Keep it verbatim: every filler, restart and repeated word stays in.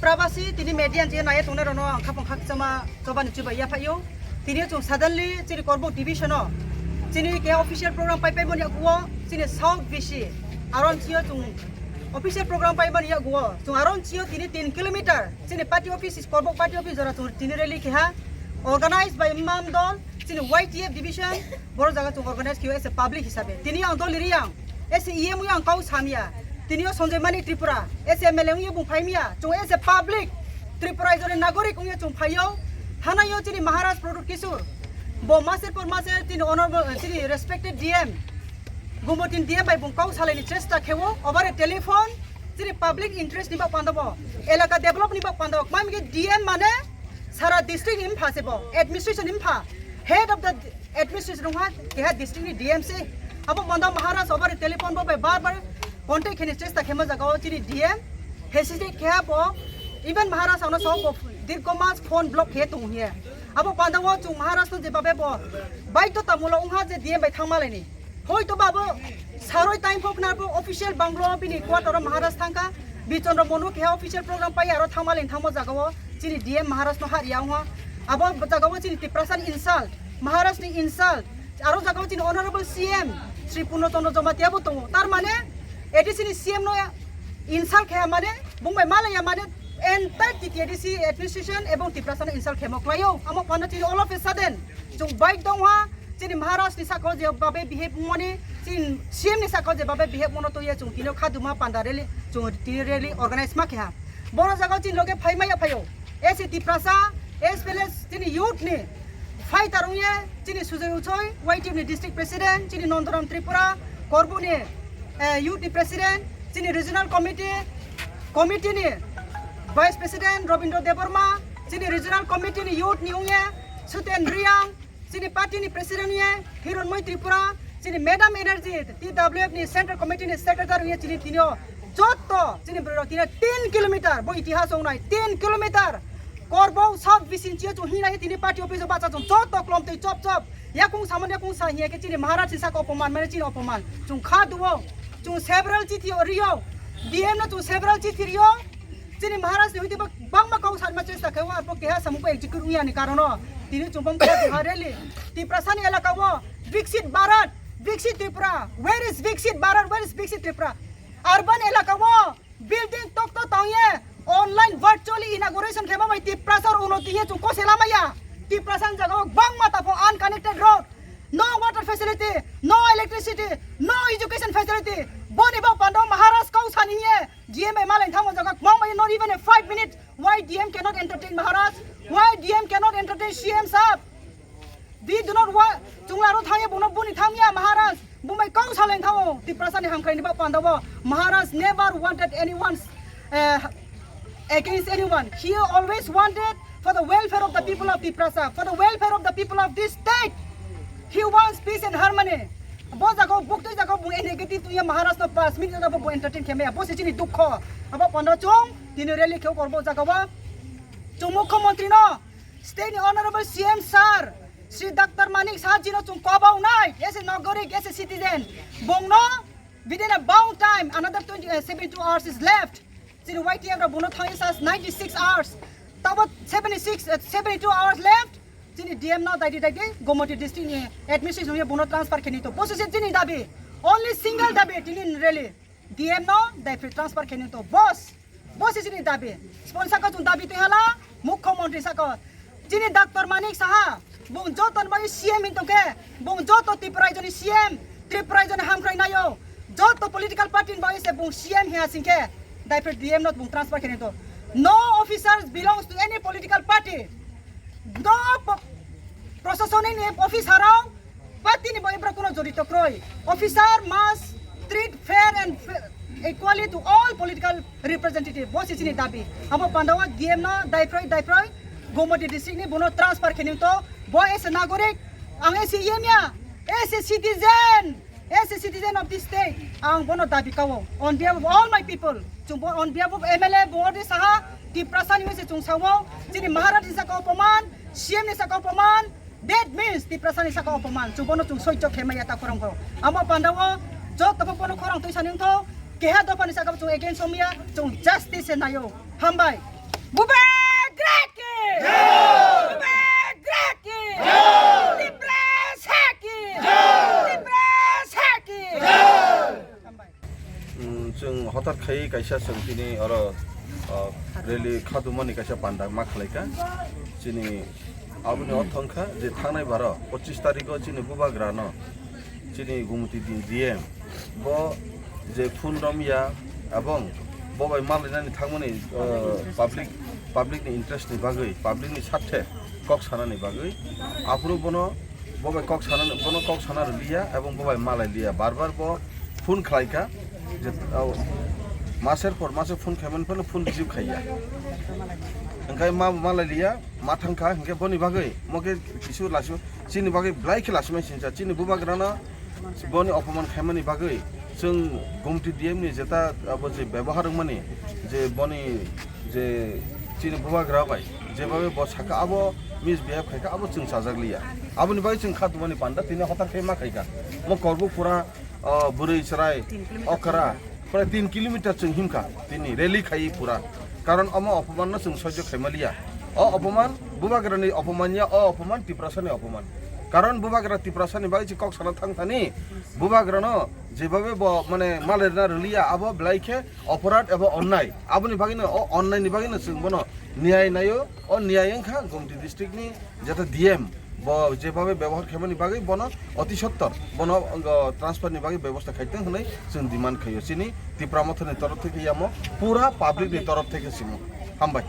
Prabasi tini media je naya tongna rono ang khapang khakchama chobani chubai yaphaio. Tini chung suddenly chini Korbuk division o chini ke official program pai pai mani yaguo chini South B C aron chio chung official program pai mani yaguo chung aron chio tini tin kilometer chini party office is Korbuk party office jora chung tini rally keha organized by Mam Dol chini Y T F division boro jaga chung organize kio as a public hisabe tini ang dol ri ang as a E M ang kau samia tini o Sanjay Manik Tripura as a M L A ungye bung phaimia chung as a public Tripura jora nagorik ungye chung phaio hanayo chini Maharaj Pradyut Kishore bo maser por maser chini honorable chini respected D M Gumutin D M bai bung kau salaini chesta khewo over a telephone chini public interest ni bak panda bo elaka develop ni bak panda bo kmai mige D M mane sara district ni mpha se bo administration ni mpha head of the administration ha keha district ni D M se abo panda Maharaj over a telephone bo bai bar bar contact kheni chesta khema jaga o chini D M hesitate kheha bo even Maharaj ano so bo dirko mas phone block khe tong hiye abo panda o chung Maharaj no je babe bo baidhota mulo ungha je D M bai thangma laini. Hoi to babo saroi time phok na bo official banglo bini quarter o Maharaj thangka Bichandra Monu keha official program pai aro thangma leng thangmo jaga o chini D M Maharaj no har ya ungha abo jaga o chini Tiprasa ni insult Maharaj ni insult aro jaga o chini honorable C M Sri Purno Chandra Jamatia bo tongo tar mane A D C ni C M no insult khe mane bung bai malaya mane entire T T A D C administration ebong Tiprasa no insult khemo khlaio amo pano chini all of a sudden Chung bai tongha chini Maharaj ni sakho je babe behave moni chini C M ni sakho je babe behave mono toye chung tino khaduma panda rally chung tini rally organize ma kha. Bono jaga chini loge phai maya phaio. S C Tiprasa, as well as chini youth ni fighter ungye chini Sujay Uchoi, Y T F ni district president, chini Nandaram Tripura, Korbu ni, eh, youth ni president, chini regional committee, committee ni vice president Robindra Debbarma, chini regional committee ni youth ni ungye Suten Riang, chini party ni president ye Hironmoi Tripura, chini Madam Energy, T W F ni Central Committee ni secretary ye chini tinio jotto chini borok tini tin kilometer bo itihas ong nai tin kilometer korbo South Bisinchi chung hinai tini party office o bacha chung jotto klom tei chop chop yakung samon yakung sa hiya ke chini Maharaj ni saka opoman mane chini opoman chung kha duo chung several chithi o rio D M no chung several chithi rio Chini Maharaj ni hwite bak-, bangma kok sanma chesta khaio, arpor keha samung execute wngya ni karon o tini chwng bom khe duha rally. Tiprasa ni elaka o Viksit Bharat, Viksit Tripura. Where is Viksit Bharat? Where is Viksit Tripura? Urban elaka o building tokto tangye online virtually inauguration khema bai Tiprasa rok uno tiye chwng kose lamaya. Tiprasa ni jaga o bangma tapo unconnected road, no water facility, no electricity, no education facility. Boni bo pando Maharaj kok sani ye. D M bai malai thangma jaga kwbangma, not even a five minute. Why D M cannot entertain Maharaj? Why D M cannot entertain C M sahab? We do not want, chwng laro thangya, bono buni thangya Maharaj. Bumai kok salai thango, Tiprasa ni hamkrai ni bak panda bo. Maharaj never wanted anyone, uh, against anyone. He always wanted for the welfare of the people of Tiprasa, for the welfare of the people of this state. He wants peace and harmony. Bo jaga o buktui jaga o bung negative tuya Maharaj no pas minute jaga bo entertain khe maya. Bo se chini dukho. Abo panda chwng tini rally khe korbo jaga o. Chwng mukhyamantri no state ni honorable C M sir Shri Doctor Manik Saha ji no chwng koba unai as a nagorik, as a citizen. Bung no within a bound time another twenty, uh, seventy-two hours is left. Chini Y T F rok bono thangwi sa ninety six hours. Tabo seventy six, eh, seventy two hours left. Chini D M no daidi daidi Gomoti district ni administration ni bono transfer khenito. Bosi se chini dabi. Only single dabi tini rally. D M no daipri transfer khenito. Boss. Bosi chini dabi. Sponsor ko chun dabi tuhala. Mukho montri sako. Chini Doctor Manik Saha, bung joto ni bagwi C M hin tongkhe, bung joto Tripura raijoni C M, Tripura raijoni hamkrai naio, joto political party ni bagwi se bung C M hiya singkhe, daipre D M no bung transfer khenito. No officers belongs to any political party. No po-, proshasoni ni officer rok Party ni bo ibrok kuno jorito kroi. Officer must treat fair and fa-, equally to all political representative. Bo se chini dabi. Abo pandao D M no daiphroi daiphroi Gomoti district ni bono transfer khenito. Bo as a nagorik, ang as a yemya, as a citizen, as a citizen of this state, ang bono dabi kao. On behalf of all my people, chung bo on behalf of M L A Bhagwati Saha, Tiprasa ni se chung sao, chini Maharaj ni saka opoman, C M ni saka opoman, That means Tiprasa ni saka opoman, chwng bono chwng soicho khe maya ta khorang kho. Amo pandao joto bo bono khorang twi sani wngtho, keha dopha ni saka chwng against omya, chwng justice se naio. Hambai. Bubagra ki! Bubagra ki! Tiprasa ki! Tiprasa ki! Hambai. Mm, chwng hotar khai kaisa chwng tini oro, ah, rally khadumani kaisa panda ma khlaikha. Chini aboni ortho wngkha je thangnai baro pochis tarikho chini bubagrano chini Gumti D M bo je phone romya ebong bo bai malainani thangmani, ah, public, public ni interest ni bagwi, public ni sarthe kok sanani bagwi aphuru bono Bo bai kok sana, bono kok sana rwliya ebong bo bai malai liya. Bar bar bo phone khlai kha je, oh, maser por maser phone khaimani phano phone receive khaiya. Hwnkhe ma malai liya, ma thang kha, hwnkhe boni bagwi mo khe kisu lasu, chini bagwi belai khe lasu mai sinsa, chini bubagrano boni opoman khaimani bagwi chwng Gumti D M ni jeta abo je bebohar wngmani je boni je chini bubagra bai jebabe bo saka abo misbehave khaikha abo chwng chajak liya. Aboni bagwi chwng kha dumani panda tini hotar khe ma khaikha. Mo korbo pura, ah, bwrwi chwrai okra pura tin kilometer chwng himkha tini rally khai pura. Karon omo opoman no chwng soijo khaima liya. O opoman bubagra ni opoman ya, o opoman Tiprasa ni opoman. Karon bubagra Tiprasa ni bagwi chwng kok sana thang thani bubagra no jebabe bo mane malerna rwliya abo belai khe Oporad eba onnai, aboni bagwino, o onnai ni bagwino chwng bono niyai naio. O niyai wngkha Gomti district ni jeta D M, bo jebabe bebohar khaimani bagwi bono oti sottor bono, o, transfer ni bagwi bebosta khaitong hwnwi chwng demand khaio. Chini Tipra Motha ni torof theke yamo pura public ni torof theke simo. Hambai.